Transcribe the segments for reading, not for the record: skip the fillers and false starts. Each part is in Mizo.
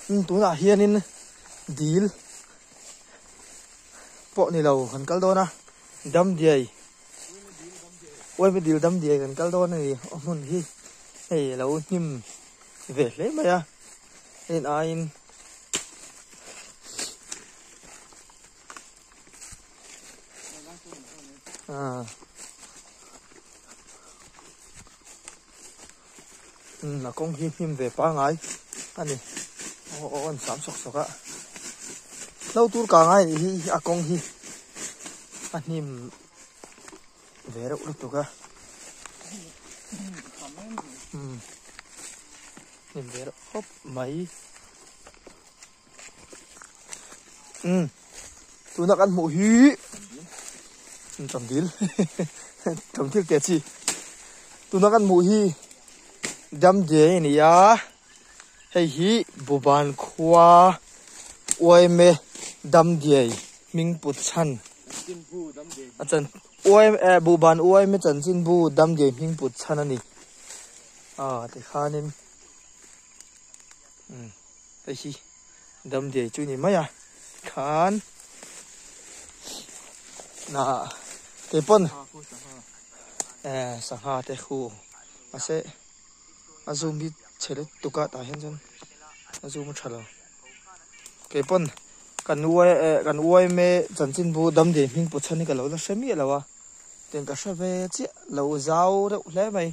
Tunah hianin dil pawh ni lo kan kal dawn a Damdiai Uaimi dil Damdiai kan kal dawn a ni a hmun hi hei a lo hnim ve hle mai a heng aiin ah Umm a kawng hi hnim ve pangai a ni aw aw an sam sawk sawk a hlo tur ka ngai anih hi a kawng hi a hnim ve reuh lutuk a umm hnim ve reuh khawp mai umm tuna kan hmuh hi tam dil tam dil teh chi tuna kan hmuh hi damdiai a ni a hei hi buban khua uaime damdiai hming put chhan a chan uaim eh buban uaime chanchinbu damdiai hming put chhan a ni a tikhanin umm. Hei hi damdiai chu ni mai a khan na keipawn eh sangha te khu mahse a zoom hi chhe lutuk a tah hian chuan a zoom a tha lo keipawn kan uai eh kan uaime chanchinbu damdiai hming pawh chhan hi ka lo la hre miah lo a tiang ka hre ve chiah lo zau deuh hle mai.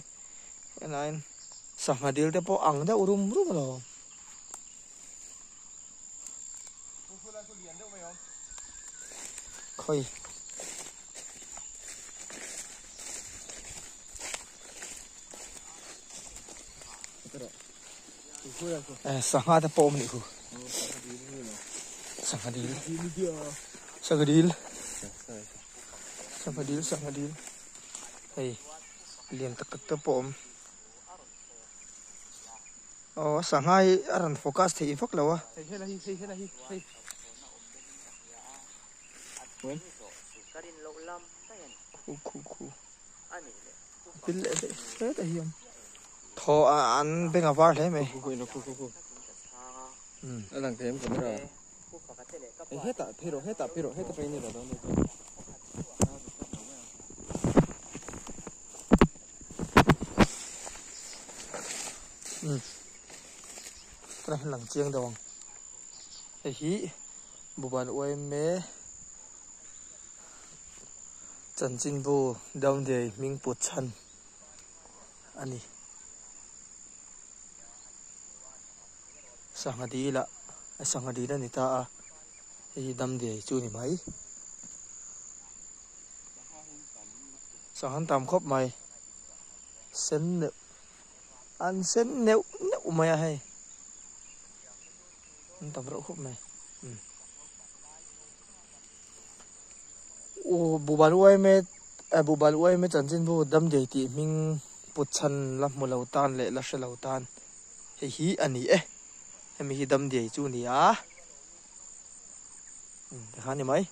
Helaiin sangha dil te pawh ang deuh rum rum a lo awm. Khawi. Eh, sangha te pawh awm anih khu. Sangha dil. Sangha dil. Sangha dil, sangha dil. Hei. Lian tak tak te pawh a awm. Aw sangha hi a rawn focus theih vak lo a. Khu khu khu pil leh daih hret a hi awm. Thaw a an beng a var hle mai. Hetah phei rawh hetah phei rawh hetah phei ni lo dawn. Umm tunah hian lang chiang deuh ang hei hi Buban yma chanchinbu Downday hming put chhan a ni sangha dil ah sangha dil a ni ta a hei hi Damdiai chu a ni mai. Sanghan tam khawp mai sen neuh an sen neuh neuh mai a hei an tam reuh khawp mai umm aw buhbal uaime eh buhbal uaime chanchinbu damdiai tih hming put chhan la hmu lo tan leh la hre lo tan hei hi a ni e hemi hi damdiai chu a ni a umm tikhan a ni mai.